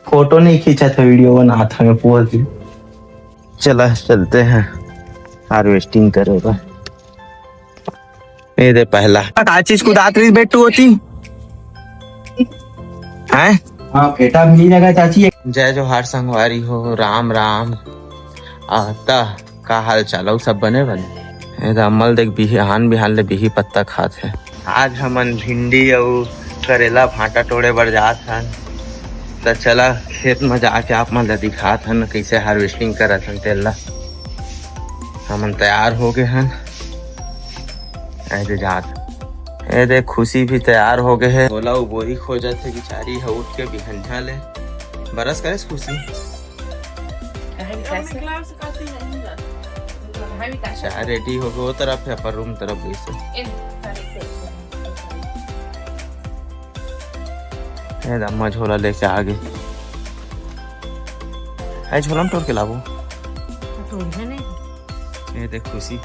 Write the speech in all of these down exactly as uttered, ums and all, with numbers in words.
Photo नहीं खींचा था, वीडियो बनात हंव, पोज दे। चला, चलते हैं हार्वेस्टिंग करे बर। ये दे पहला। का चीज कुदात रही बेटू होती? हैं? हाँ, बेटा भी नहीं लगा चाची। जय जोहार संगवारी हो, राम राम। आ, त का हाल चाल अउ सब बने बने? ए त अम्मा ल देख, बिहान बिहान ले बिही पत्ता खात हे। आज हमन भिंडी अउ करेला भांटा टोड़े बर जात हन। त चला खेत म जाके आप मन ल दिखात हन कइसे हार्वेस्टिंग करत हन तेला। हमन तैयार हो गे हन। ए दे जात। ए दे खुशी भी तैयार हो गे हे। ओला वो बोरी खोजत हे बिचारी ह उठ के बिहनिया ले। बरस करेस खुशी? अच्छा, रेडी हो गे, वो तरफ हे, अपन रूम तरफ गइसे। ए, अम्मा झोला लेके आ गे। ए झोला म टोर के लाबो। ये देख खुशी।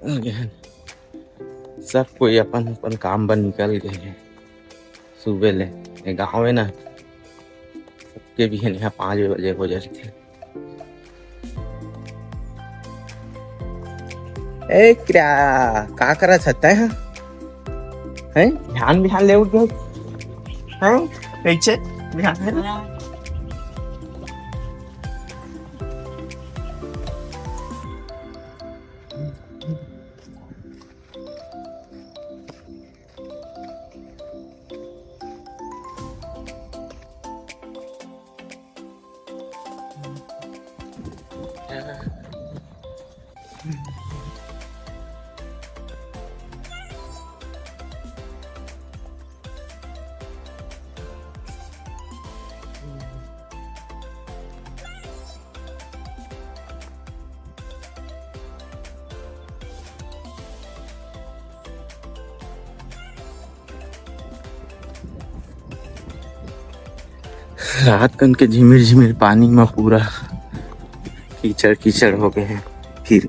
आ गे हन। सब कोई अपन अपन काम बर निकल गे हे। सुबह ले ये गाँव हे ना, सबके बिहनिया पाँच बजे हो जाथे। ए किरा, का करत हस तैं ह? हैं? बिहान बिहान ले उठ गे। हैं? कइसे? बिहान बिहान? रात कन के झिमिर झिमिर पानी म पूरा कीचड़ कीचड़ हो गे हे। फिर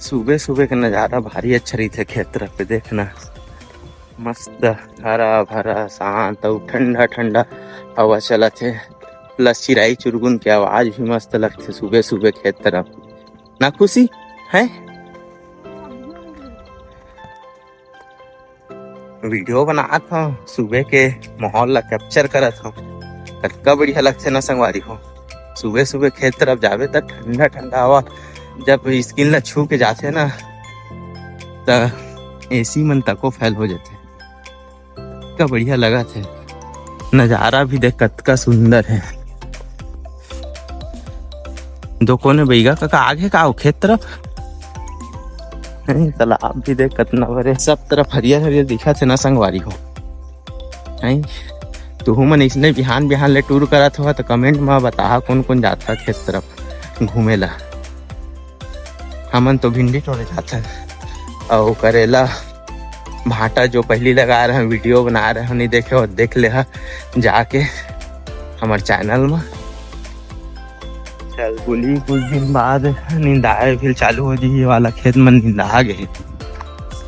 सुबह सुबह के नजारा भारी अच्छा रहिथे खेत तरफ पे, देखना मस्त हरा भरा शांत अउ ठंडा ठंडा हवा चलत हे, प्लस चिराई चुरगुन के आवाज भी मस्त लगथे सुबह सुबह खेत तरफ। ना खुशी है? वीडियो बनात हव, सुबह के माहौल ला कैप्चर करत हव। कतका बढ़िया लगथे ना संगवारी हो। सुबह सुबह खेत तरफ जाबे त ठंडा ठंडा हवा जब स्किन ला छू के जाथे ना, त एसी मन तको फेल हो जाथे। कतका बढ़िया लगत हे। नजारा भी देख कतका सुंदर हे। दो कोने बैगा कका आगे का हो खेत तरफ? नहीं, तालाब भी देख कतना बड़े, सब तरफ हरियर हरियर दिखत हे ना संगवारी हो। हैं? तुहू मन इसने बिहान बिहान ले टूर करत हो त कमेंट म बताहा कोन कोन जात ह खेत तरफ घूमे ला। हमन तो भिंडी टोरे जाथन अउ करेला भांटा जो पहली लगा रहे हैं, वीडियो बना रहे हैं, नहीं देखे हो देख ले हा जाके हमर चैनल में। चल बोली कुछ दिन बाद निंदाए फिर चालू हो जी, ये वाला खेत मन निंदा गए।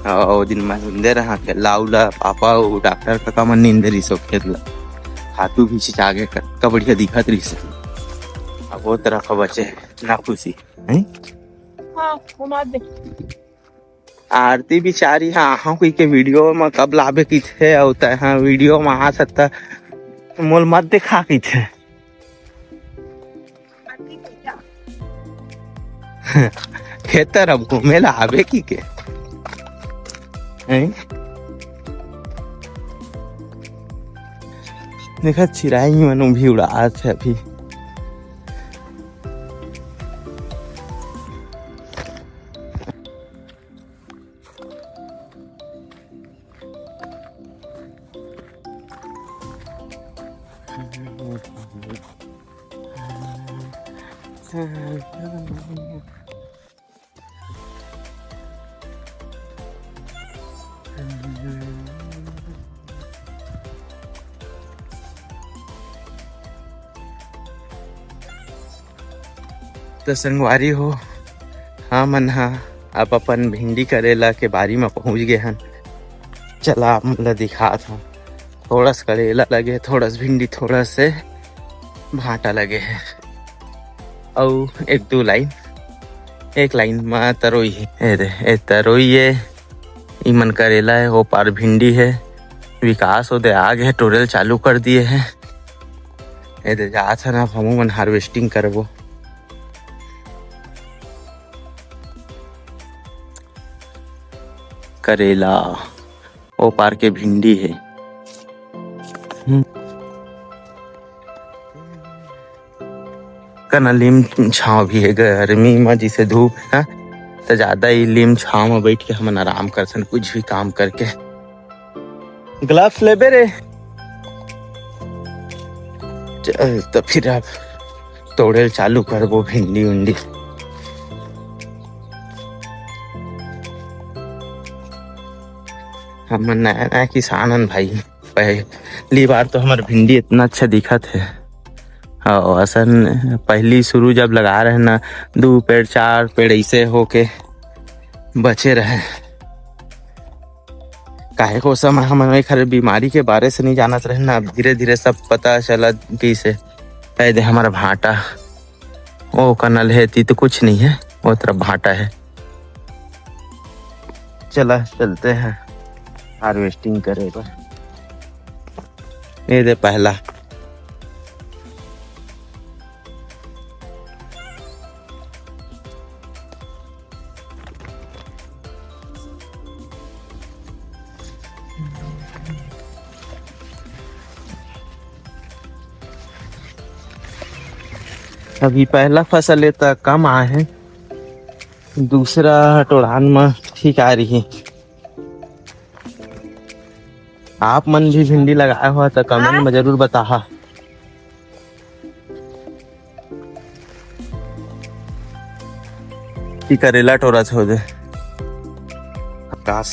अउ दिन मैं निंदे रहा के लाऊ ला पापा अउ डॉक्टर काका मन निंदे रहिस ओ खेत ला। खातू भी छिंचा गे, कतका बढ़िया दिखत रहिस। अब वो तरह का बचे ना खुशी। हैं? हाँ, वो मार दे। आरती बिचारी हा, आहा कोई के वीडियो म कब लाबे किथे, अउ तैहा वीडियो म आ सकता, मोल मत देखा किथे। खेतर अब घूमे ला आबे की के? हैं? देखा, चिराई मनो भी उड़ात हे अभी। तो संगवारी हो, हमन ह अब अपन भिंडी करेला के बारी म पहुंच गए हन। चला, आप मन ल दिखात हंव। थोड़ा सा करेला लगे, थोड़ा सा भिंडी, थोड़ा से भांटा लगे हे, अउ एक दू लाइन, एक लाइन म तरोई हे। ए दे, ए तरोई ए, इमन करेला हे, ओ पार भिंडी हे। विकास ओदे आ गे हे, टोरेल चालू कर दिए हे। ए दे, जात हन, अब हमू मन हार्वेस्टिंग करबो। करेला, ओ पार के भिंडी हे। हम्म। कना लीम छांव भी हे, गर्मी म जिसे धूप हे ना, त ज्यादा ही लीम छांव म बैठ के हमन आराम करथन, कुछ भी काम करके। ग्लव्स लेबे रे। चल, त फिर अब तोड़े ल चालू करबो भिंडी उंडी। हमन नया नया किसान हन भाई, पहली बार तो हमर भिंडी इतना अच्छा दिखत हे। अउ असन पहली शुरू जब लगा रहे ना, दू पेड़, चार पेड़ ऐसे होके बचे रहे। काहे को समय हमन एखर बीमारी के बारे से नहीं जानत रहे ना, अब धीरे धीरे सब पता चलत गइसे। ए दे हमर भांटा, ओ कनल हे, ती तो कुछ नहीं है, ओ तरफ भांटा है। चला, चलते हैं हार्वेस्टिंग करे बर। ये दे पहला। अभी पहला फसल ए त कम आए हे, दूसरा टोड़ान म ठीक आ रही। आप मन भी भिंडी लगाए हो त कमेंट में जरूर बताहा। कि करेला टोरा छोड़ दे। आकाश।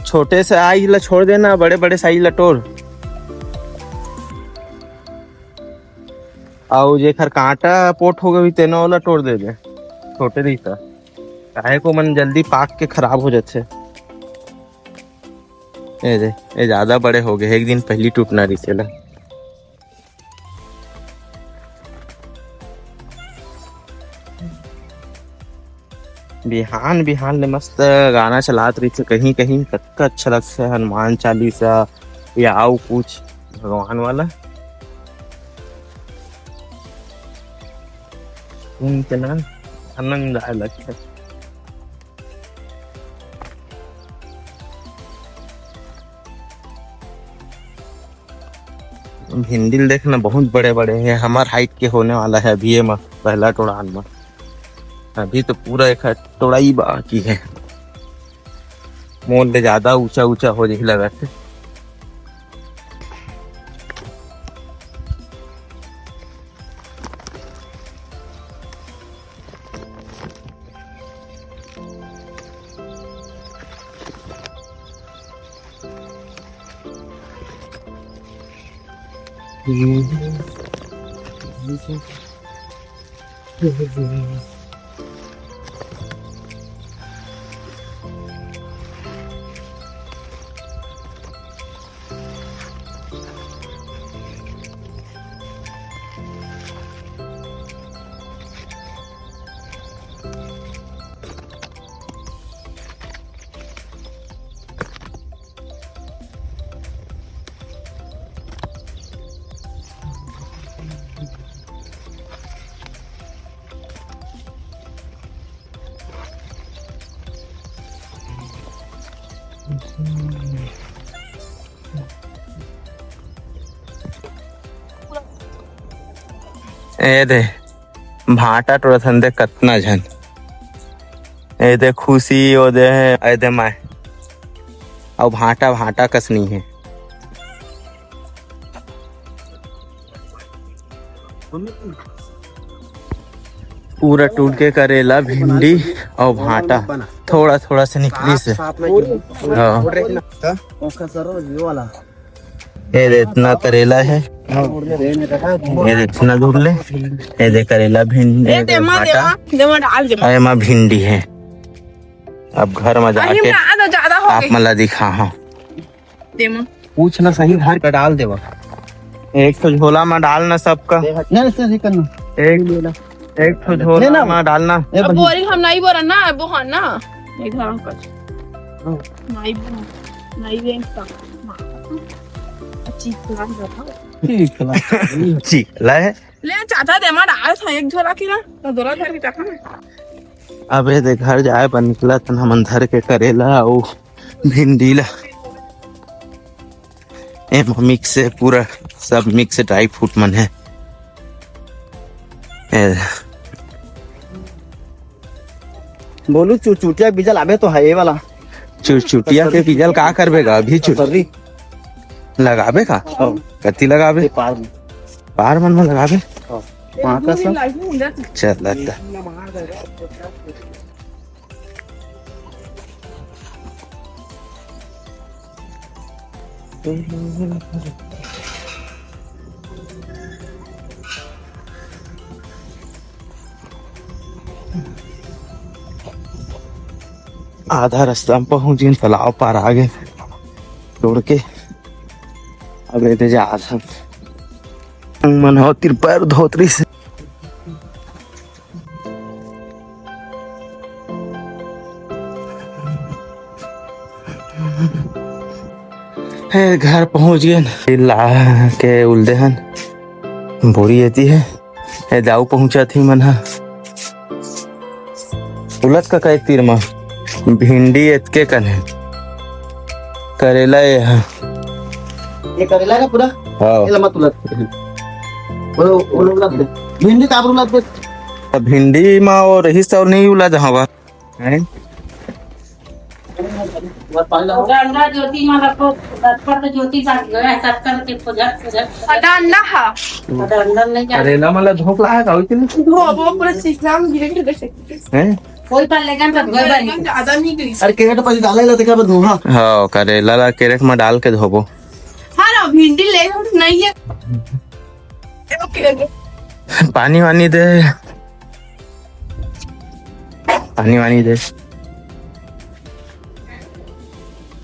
छोटे से साइज ला छोड़ देना, बड़े बड़े साइज ला टोर। अउ जेखर कांटा पोट हो गई, तेनो वाला टोर दे दे, छोटे रहिता। काहे को मन जल्दी पाक के खराब हो जाथे। ए दे, ए ज्यादा बड़े हो गए, एक दिन पहली टूटना रहिसे ला। बिहान बिहान ले मस्त गाना चलात रहिसे कहीं कहीं, कतका अच्छा लगथे हनुमान चालीसा या अउ कुछ भगवान वाला। सुन के ना आनंद आए लगथे। भिंडी ल देखना, बहुत बड़े बड़े हैं, हमार हाइट के होने वाला है अभी ये म, पहला टोड़ान म। अभी तो पूरा एक टोड़ाई बाकी है, मोर ले ज्यादा ऊंचा ऊंचा हो जाही लगत है। ए दे, भांटा टोरत हन दे कतना झन। ए दे खुशी, ओ दे, ए दे माय। अउ भांटा, भांटा कस नइ हे। पूरा टूट के करेला, भिंडी अउ भांटा थोड़ा थोड़ा से निकलिस हे। हाँ। ये दे इतना करेला हे, ये दे इतना दूर ले, ये दे करेला, भिंडी, ये दे भांटा, अउ एमा भिंडी हे। अब घर में जाके आप मन ला दिखा, हाँ। पूछ ना सही, घर का डाल देवा। एक ठो झोला में डालना सबका। नहीं, नहीं, सही करना। एक, एक ठो झोला में डालना। अब बोरी हम नहीं बोरा ना, वो है ना। इधर आकर। नहीं बोरा, नहीं बेच सकता। चीखला जाता। चीखला। चीखला हे। ले चाचा दे मा डाल था एक झोला की ना, तो दोनों घर की चाचा में। अब ये दे घर जाए पर निकला तन हमन धर के करेला अउ भिंडी ला। एमा मिक्स हे, पूरा सब मिक्स ड्राई फ्रूट मन हे। ए, बोलू चुरचुटिया बीजा लाबे तो हे ये वाला। चुरचुटिया के बीजा ल का करबे गा? अभी चुर- लगाबे का? हाँ। कति लगाबे? ये पार में। पार मन में लगाबे? हाँ। वहाँ का सब? चल, लगता। आधा रास्ता में पहुंच गेन, तालाब पार आ गेन दौड़ के। अब एदे जात हन। मन हो तिर पैर धोत रहिस। हे, घर पहुंच गेन। ला के उलदे हन। बोरी एती हे। ए दाऊ पहुंचत ही मन ह। उलत का कई तीर म भिंडी एतके कन हे। करेला ये ह। ये करेला का पूरा? हाँ। ये लम्बा तुलत। वो, वो लोग उलत दे। भिंडी काबर उलत दे? अब भिंडी म वो रहिस अउ नहीं उलत हवा। हैं? डंडा ज्योति मा रखो, तत्पर तो ज्योति बात गया है, तत्पर के खोजत, खोजत। और डंडा हा। और डंडा नहीं जाता। करेला मला धोक लाया का होती नहीं? वो, वो पूरा सीखना में गिरे गिरे देखे। हैं? कोई पर लेगन तो कोई पर नहीं। ज्यादा नहीं गई। अरे कैरेट पर डाले ला देखा बदनू, हाँ। हाँ, करेला ला कैरेट में डाल के धोबो। हाँ ना, भिंडी ले नहीं है। ओके, ओके। पानी वानी दे। पानी वानी दे।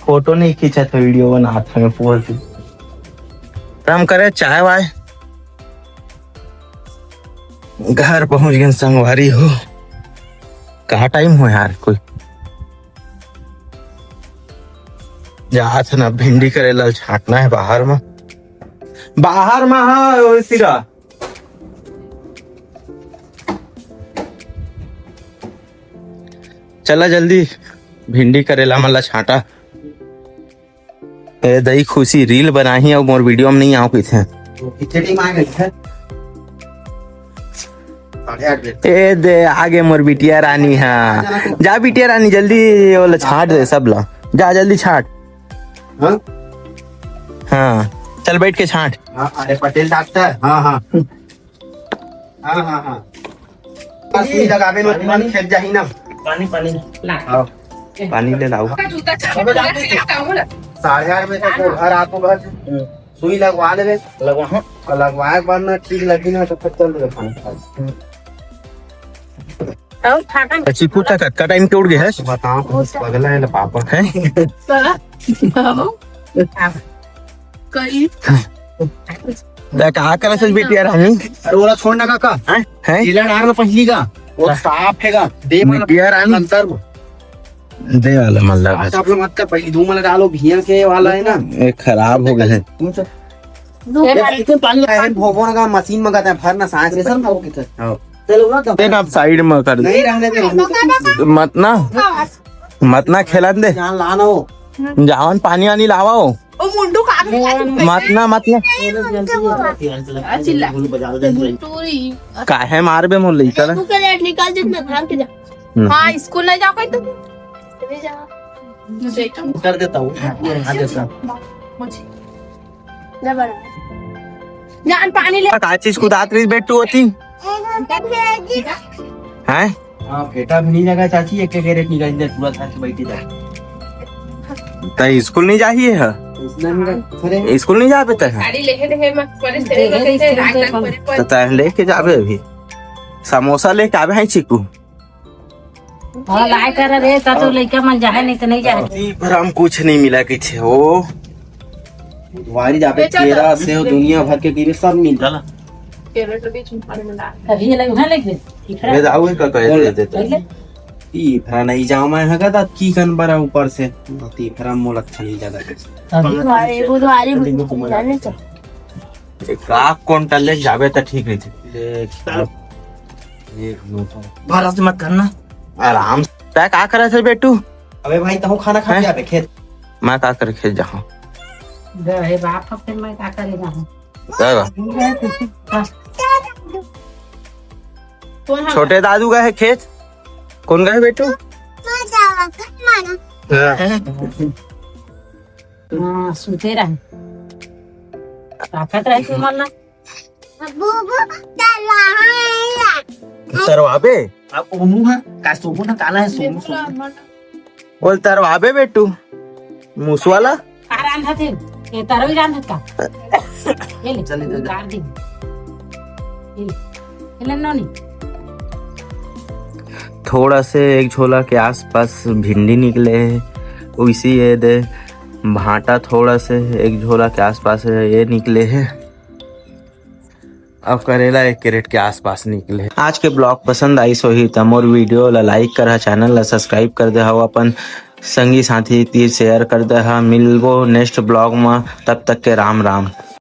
फोटो नहीं खींचा था, वीडियो बनात हंव पूरा। हम करे चाय वाय। घर पहुंच गेन संगवारी हो। कहाँ टाइम हो यार कोई। जात हन अब भिंडी करेला छांटना हे बाहर म। बाहर म हाँ, ओए सिरा। चला जल्दी, भिंडी करेला मन ला छांटा। ए दई खुशी रील बनाही अउ मोर वीडियो म नहीं आव कहिथे। तो कितने टाइम आ गई है? साढ़े आठ बजे। ए दे, आगे मोर बिटिया रानी हा। जा बिटिया रानी, जल्दी ओला छांट दे सब ला। जा जल्दी छांट। हाँ? हाँ, चल बैठ के छांट। हाँ, अरे पटेल डॉक्टर, हाँ, हाँ। हाँ, हाँ, हाँ। बस सुई लगाबे न, तुरंत फेंक जाही ना। पानी, पानी। हाँ। पानी ले लाओ। अबे जा तू। साढ़े आठ बजे तक घर आतो घर। सुई लगवा लेबे। लगवा, हाँ। अउ लगवाए के बाद ना ठीक लगी ना तो फिर चल देबे खाना खाए। अउ फाटन। चिकू तक कतका टाइम के उड़ गए है? बताओ, तो पगला है ना पापा। हैं? कई। दा का करे से बिटिया रानी? अरे ओला छोड़ ना काका। हैं? हैं? इला डार ना पहली का। वो साफ है का। दे मन बिटिया रानी। अंतर में। दे वाला मन लगा। अच्छा, आप लोग मत कर, पहली दो मन डालो, भैया के वाला है ना। ये खराब हो गए हैं। कौन सा? दो ये बार। इतने पानी लगा है, भोगो ना का मशीन मंगाता है, भर ना सांस प्रेशर में। हाँ। चलो ना तो। दे ना, आप साइड में कर दे। नहीं रहने दे। मत ना, मत ना खेलन दे। जान लाना हो। जावन पानी वानी लावा हो। ओ मुंडू का मत ना, मत ना। चिल्ला। टूरी। काहे मारबे मोर लइका ला? तू के लेट निकाल जितना भाग के जा। हम्म। हाँ, स्कूल नहीं जा कोई तो। चले जा। कर देता हूँ। आ जाता। मुझे। ले बड़ा। जान पानी ले। का चीज कुदात रही बेटू होती? हैं? हाँ, फेटा भी नहीं लगा चाची, एक एक रेट निकाल दे, पूरा धर के बैठी जा। त स्कूल नहीं जाही है? स्कूल नहीं जाबे त है? साड़ी लेहे रहे, मैं परेशान देखे रहे, स्कूल राग से राग परे पर। त तैं लेके जाबे अभी। समोसा लेके आबे हैं चीकू। हाँ, लाए कर रे, त तो लइका मन जाहे, नहीं त नहीं जाहे। ई भर हम कुछ नहीं मिला किथे हो। वारी जाबे, केरा, सेव, दुनिया भर के कीवे सब मिल जाला। केरा के बीच में पानी मिला। अभी ये लगे, उहाँ लगे। ये जाओ, इनका कहे दे देते। पहले? ई भरा नहीं जाओ, मैं हगा दा की कन बरा ऊपर से। ई भरा मोला अच्छा नहीं लगा। अभी बुधवारी, बुधवारी, बुधवारी जाने तो। एक आध कुंटल ले जाबे त ठीक रहिथे। ले, चल। एक मिनट। भरोसे मत करना। आराम से। तैं का करत है बेटू? अबे भाई, तहूँ खाना खा के हैं? आबे खेत। मैं का करे खेत जाहूँ? हे बाप, अब फिर मैं का करे जाहूँ? जाएगा। हाँ। छोटे दादू गए है खेत। कौन गए है बेटू? हाँ। हाँ, सुते रहे। ताकत रहे तुम्हार ना। तरवाबे? अब ओनू है, का सोबो ना, काला है, सोबो, सोबो। बोल, तरवाबे बेटू, मूस वाला। का रांधत हे? ये तरवी रांधत का? ये ले, चल इधर। उतार दे। ये ले, ये ले नोनी। थोड़ा से एक झोला के आसपास भिंडी निकले है, वैसे ये दे भांटा थोड़ा से एक झोला के आसपास है, ये निकले है। अब करेला एक कैरेट के आसपास निकले। आज के ब्लॉग पसंद आइस होही त मोर वीडियो ला लाइक करहा, चैनल ला सब्सक्राइब कर देहा, अपन संगी साथी तीर शेयर कर देहा। मिलबो नेक्स्ट ब्लॉग म, तब तक के राम राम।